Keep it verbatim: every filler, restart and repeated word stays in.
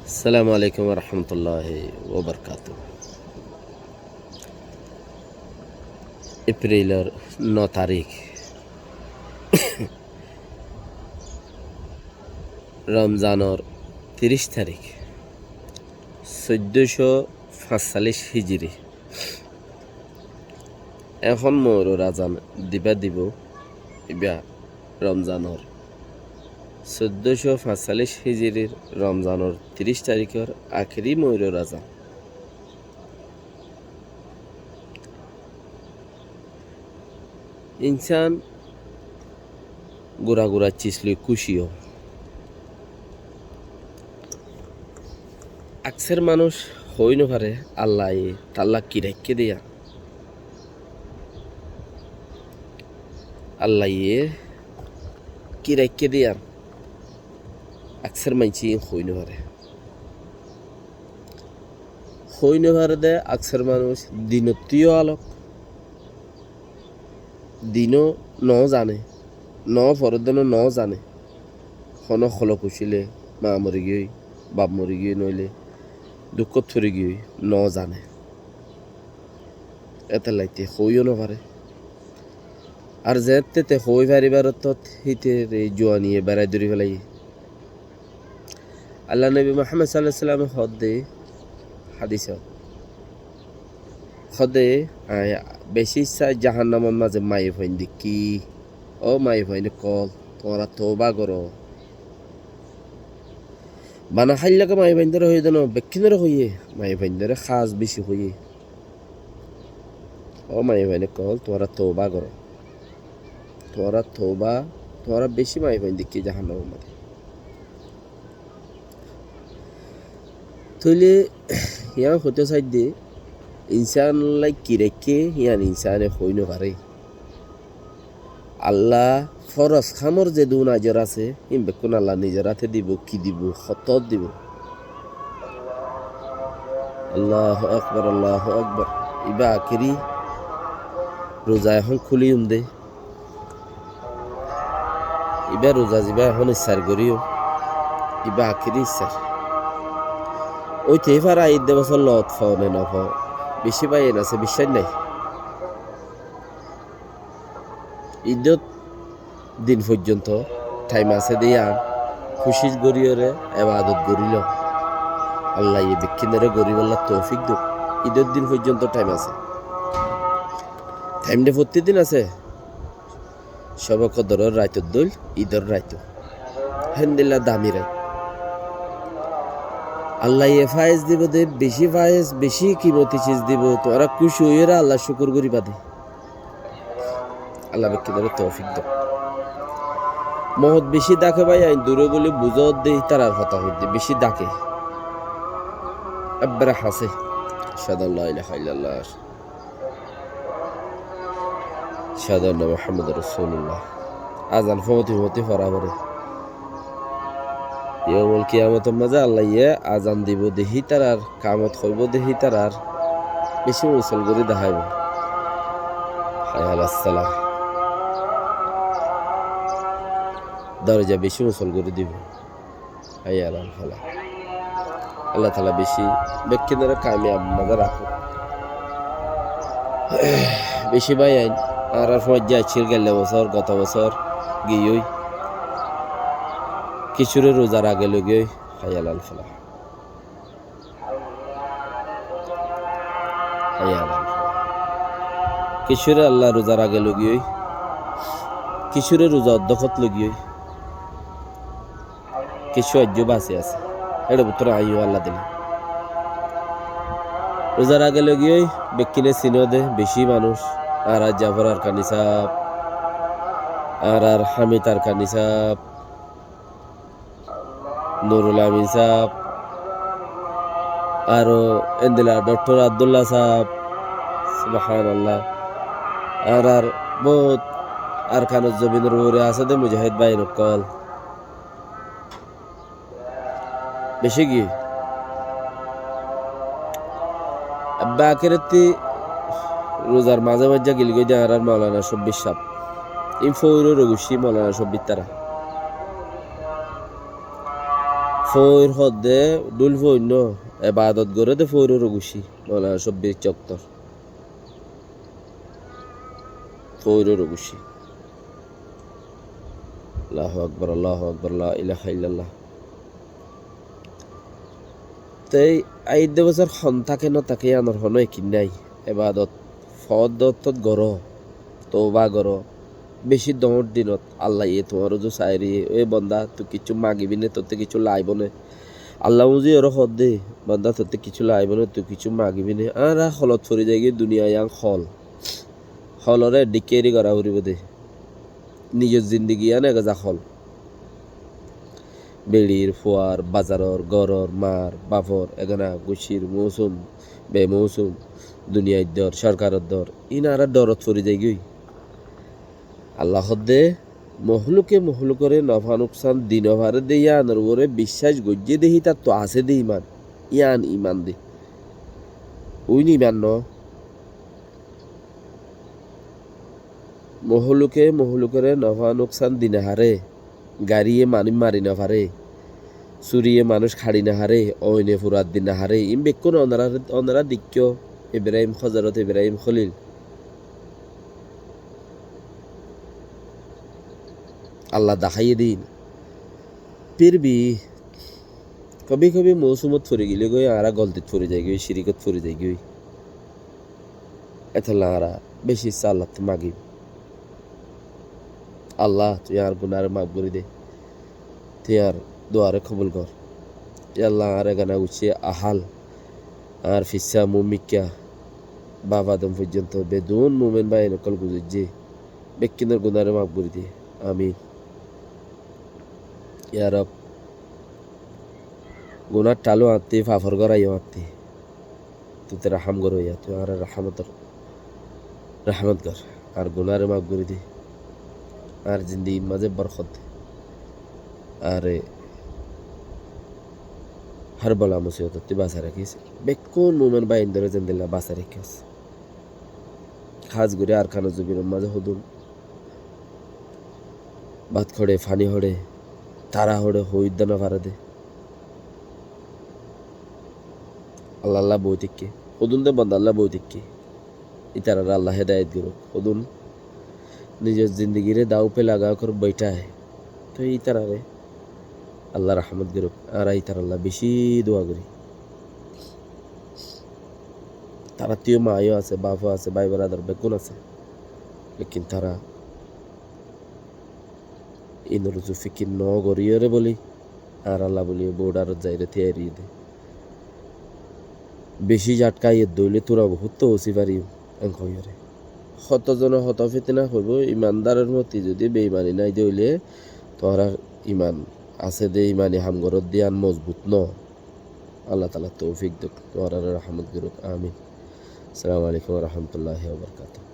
Assalamu alaikum warahmatulláhi wabarakátuhu. Eprelor no tarík, Romzanor tiríc tarík, soiddó cót fañsallíc híjiri. Ehón moórorazan dibá dibou, ibá Romzanor soiddó cót fañsallíc híjirir Romzanor tiríc taríkor akéri moórorazan. Insán gura gura cis loi kúci ó. Akser manúic hoói nofaré Allaye talla ki raikké diyan. Allaye ki raikké diyan. Akser maincé hoói nofaré. Hoói nofaré dé akser manúic dinottú yó alok. Dinó no zane, no foredde no, no zane. Honó holok ucíle, maa morigiyói, baf morigiyói, noóile dukkót forigiyói, no zane. Étella íte hoói yó nofaré. Ar zeéñtte te hoói faribár ottót híte re juaniye berái dóri félaiyé. Allar nobi Muhámmad sallallahu alaihi wasallame hoódde hádisot, hoódde, aññí bicí issá jahannamot mazé maiyafuain dekkí. Ó maiyafuain ókkol, tuáñra toubá goró. Bana háillaga maiyafuaindóre hoiyé dé no, bekkúnore hoiyé, maiyafuaindóre hás bicí hoiyé. Ó maiyafuain ókkol, tuáñra toubá goró. Tuáñra toubá, tuáñra bicí maiyafuain dekkí jahannamor mazé. Tóile yián hoitó saidde, insánolla ki raikké, yián insáne hoói nofaré. Alla foros hamor zedún ajor asé, hín bekkún Alla nizor áte dibou, ki dibou, hotó dibou. Allahu akbar, Allahu akbar. Ibá akéri ruza ehón kúliyum dé. Ibá ruza zibá ehón issar goríyum, ibá akéri issar. Óite fare aidde bosór loot foo né nofoo, bicí báiyain asé, biccác nái. Iddot din foijjonto thaim asé dé yián, kucíc goríyoré ebadot gorílo. Allaye bekkúnore goríbolla toufik douk. Iddot din foijjonto thaim asé. Thaim de fottí din asé. Cóbe kodoror raitor dóil, idor raito. Héndilla dami rait. Allaye fáiz dibou de, bicí fáiz, bicí kimoti ciz dibou. Tuáñra kúci óiyoré Allar cúkur goríba de. Alla bekkúnore toufik douk. Mohót bicí dáke báiyain, duré bóli buzódde ítarar hotá hoidde, bicí dáke. Ebbere hañsé. Ashhadu an la ilaha illallah. Ashhadu anna Muhammadar Rasulullah. Azan fúñti fúñti fora foré. Yomul kiyamotor mazé Allaye azan dibou de hítarar, kamot hoibóu de hítarar, bicí usol gorí deháibou. Hayya alas salah. Doroja bicí usol gorí dibou. Hayya alal falah. Allah taala bicí bekkúnore kamiyab mazé rakók. Bicí báiyain, añárar fuañijja accíl gelle bosór, goto bosór giyói. Kissúre ruzar age loigiyói, hayya alal falah. Hayya alal falah. Kissúre Allah ruzar age loigiyói. Kissúre ruza oddókot loigiyói. Kissú aijjó basi asé. Éçe bútore aññí yó Allah dile. Ruzar age loigiyói, bekkúne sinó de, bicí manúic. Añárar Jafor Arkani sáb, añárar Hamid Arkani sáb, Nurul Amin sáb, aró endilla Dhoktor Abdullah sáb, subhánallah. Añárar bóut Arkanor zobinor uore asé de mujahid báiyain ókkol. Bicí giyói. Ebbe akérottí ruzar mazé mazé gilgói de añárar Moulana Cobbir sáb. Ín foóiro roguccí Moulana Cobbir tara. Foóir hoódde dhúil foóir no, ebaadot goré dé foóiroró gucí, Moulana Cóbbic Oktor. Foóiroró gucí. Allahu Akbar, Allahu Akbar, la ilaha illallah. Tei aidde bosór hon táke no táke, yíanor honó ekin nái. Ebaadot foódde ottót goró, touba goró. Bicí doóñr dinot Allaye tuáñr uzu saáiriyé, "Ói bonda, tui kiccú magibi né, tottú kiccú laibó né?" Alla uzu oró hoódde, "Bonda, tottú kiccú laibó né, tui kiccú magibi né?" Añára holot fori zaigói, duniya yián hol. Holoré eddikkeri gorá foribóu dé. Nizor zindigi yián egeza hol. Beçir, fuar, bazaror, góror, mar, bafor, egana, gucír, mousum, bemousum, duniyair dor, córkaror dor, iín añára dhorot fori zaigói. Alla hoódde, mohluke mohlukoré nofá nuksan di nofaré dé yíanor uore biccác goijjé dé hítattu asé dé iman. Yían iman dé. Uín iman noó. Mohluke mohlukoré nofá nuksan di nofaré, garíye manúic mari nofaré, súriye manúic haçi nofaré, ooine furat di nofaré, iín bekkún onorá, onorá deikkó, Ibrahím, Hozorot Ibrahím Kholil. Alla daháiye dé iín. Fir bhi kobi kobi mousumot fori gilé goi, añára goltit fori zaigói, cirikot fori zaigói. Étolla añára beci issá Allattú magim. Alla, tui añár gunáre maf gorí de. Tui añár duaré kobul gor. Ya Alla, añár egana guccí ahál, añár fissá mumikká, baf Adom foijjonto bedún mumin báiyain ókkol guzoijjé. Bekkúnor gunáre maf gorí de. Amin. Ya Rob, gunár thalu añttí, fafor góraiyó añttí. Tui te rahám goróiya, tui añáre rahmotor, rahmot gor. Añár gunáre maf gorí de. Añár zindigir mazé borkot de. Añáre hár bala musibotottí basai rakís. Bekkún mumin báiyaindóre zendilla basai rakís. Hás gorí Arkanor zobinor mazé hodún bát hoçé, faní hoçé, tará hoçé, hoói dé nofaré dé. Allalla boói táikke. Hodún dé bondalla boói táikke. Ítararé Alla hédayet gorók. Hodún nizor zindigiré daw pé lagá kor boiṭá hé. Toi ítararé Alla rahmot gorók. Añára ítaralla bicí dua gorí. Tarattú yó maa yó asé, baf ó asé, bái baradar bekkún asé. Lekin tará inor uzu fikir no goríyoré bóli, añáralla bóli bodharot zairé tíyari dé. Bicí zatká aiyér dóile tura bohút to ósi fariyum, en hoiyóre. Hoto zone hoto fitna hoibó, imandaror moti zodi beimani nái dé óile, tuáñrar iman asé dé, imani ham goródde yián mozbut no. Alla taala toufik douk, tuáñrare rahmot gorók. Amin. Assalamu alaikum wa rahmatullahi wa barakatuhu.